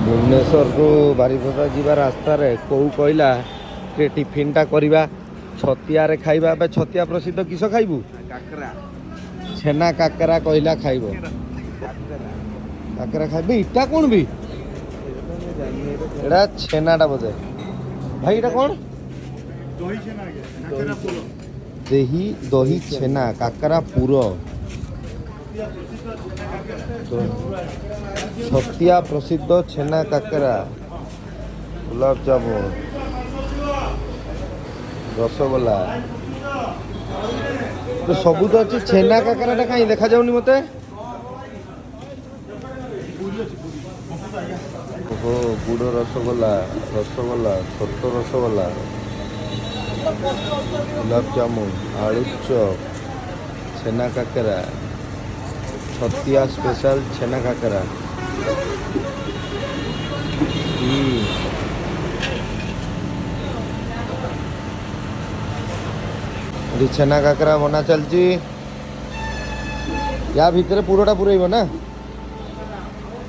ଭୁବନେଶ୍ୱରରୁ ବାରିପଦା ଯିବା ରାସ୍ତାରେ କୋଉ କହିଲା ଟିକେ ଟିଫିନଟା କରିବା, ଛତିଆରେ ଖାଇବା। ଏବେ ଛତିଆ ପ୍ରସିଦ୍ଧ କିସ ଖାଇବୁ? କାକରା। ଛେନା କାକରା କହିଲା ଖାଇବ। କାକରା ଖାଇବି। ଇଟା କ'ଣ ବି? ଏଟା ଛେନାଟା ବୋଧେ। ଭାଇ, ଏଇଟା କ'ଣ? ଦହି ଛେନା ଆଜ୍ଞା, କାକରା ପୁର। ଦହି, ଦହି ଛେନା କାକରା ପୁର। ଛତିଆ ପ୍ରସିଦ୍ଧ ଛେନା କାକରା, ଗୋଲାପଜାମୁନ, ରସଗୋଲା ତ ସବୁ ତ ଅଛି। ଛେନା କାକରାଟା କାହିଁ ଦେଖାଯାଉନି ମତେ। ଓହୋ, ଗୁଡ଼ ରସଗୋଲା, ରସଗୋଲା, ଛୋଟ ରସଗୋଲା, ଗୋଲାପଜାମୁନ, ଆଳୁଚପ, ଛେନା କାକରା, ଛତିଆ ସ୍ପେଶାଲ ଛେନା କାକରା। ଏଠି ଛେନା କାକରା ବନା ଚାଲିଛି। ୟା ଭିତରେ ପୁରଟା ପୁରେଇବ ନା?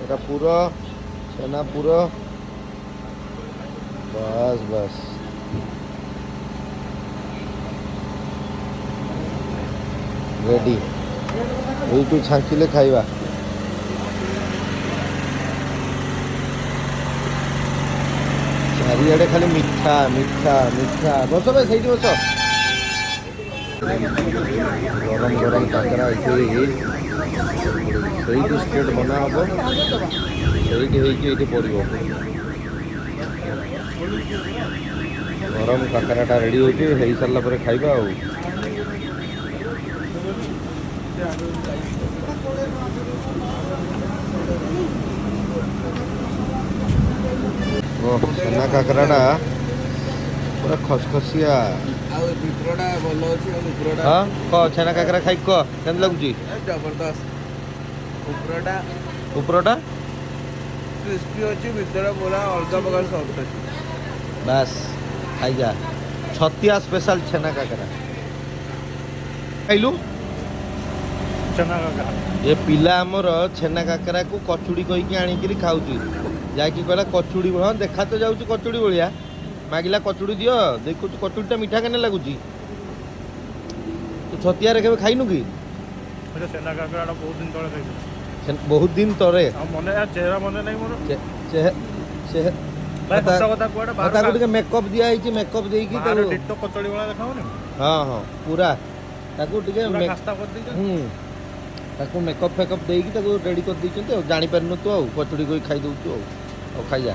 ଏଟା ପୁର, ଛେନା ପୁର। ବାସ୍ ବାସ୍, ରେଡି। ଏଇଠୁ ଛାଙ୍କିଲେ ଖାଇବା। ଚାରିଆଡ଼େ ଖାଲି ମିଠା ମିଠା ମିଠା। ବସ ବେ, ସେଇଠି ବସ। ଗରମ ଗରମ କାକରା ଏଠି ସେଇଠି ଷ୍ଟ୍ରେଟ୍ ବନା ହବ, ସେଇଠି ହେଇକି ଏଇଠି ପଡ଼ିବ। ଗରମ କାକରାଟା ରେଡ଼ି ହେଉଛି, ହେଇସାରିଲା ପରେ ଖାଇବା। ଆଉ ଓ ଛେନା କାକରାଟା ପୁରା ଖସଖସିଆ। ଆଉ ଭିତରଟା ଭଲ ଅଛି, ଆଉ ଉପରଟା। ହଁ, କହ, ଛେନା କାକରା ଖାଇକି କହ କେମିତି ଲାଗୁଛି? ଜବରଦସ୍ତ। ଉପରଟା ଉପରଟା କ୍ରିସ୍ପି ଅଛି, ଭିତର ପୁରା ଅଲଗା ପ୍ରକାର ସଫ୍ଟ ଅଛି। ବାସ୍, ଖାଇଯା। ଛତିଆ ସ୍ପେଶାଲ ଛେନା କାକରା ଖାଇଲୁ। ଛେନା କାକରା। ଏ ପିଲା ଆମର ଛେନା କାକରାକୁ କଚୁଡ଼ି କହିକି ଆଣିକିରି ଖାଉଛି। ଯାଇକି କହିଲା କଚୁଡ଼ି। ହଁ, ଦେଖା ତ ଯାଉଛି କଚୁଡ଼ି ଭଳିଆ। ମାଗିଲା କଚୁଡ଼ି ଦିଅ। ଦେଖୁଛୁ କଚୁଡ଼ିଟା ମିଠା କେନେ ଲାଗୁଛି। ତୁ ଛତିଆରେ କେବେ ଖାଇନୁ କି? ଛେନା କାକରାଟା ବହୁତ ଦିନ ତଳେ ଖାଇଥିଲି। ବହୁତ ଦିନ ତଳେ। ଆଉ ମନେ, ଚେହେରା ମନେ ନାହିଁ ମୋର। ତାକୁ ଟିକେ ମେକଅପ୍ ଦିଆ ହେଇଛି, ମେକଅପ୍ ଦେଇକି ତାକୁ ଡିଟୋ କଚଡ଼ି ଭଳିଆ ଦେଖାଉନି? ହଁ, ପୁରା ତାକୁ ଟିକେ ତାକୁ ମେକଅପ୍ ଫେକଅପ୍ ଦେଇକି ତାକୁ ରେଡ଼ି କରିଦେଇଛନ୍ତି। ଆଉ ଜାଣିପାରିନୁ ତୁ, ଆଉ କଚୁଡ଼ି କରି ଖାଇଦେଉଛୁ। ଆଉ ଖାଇଯା।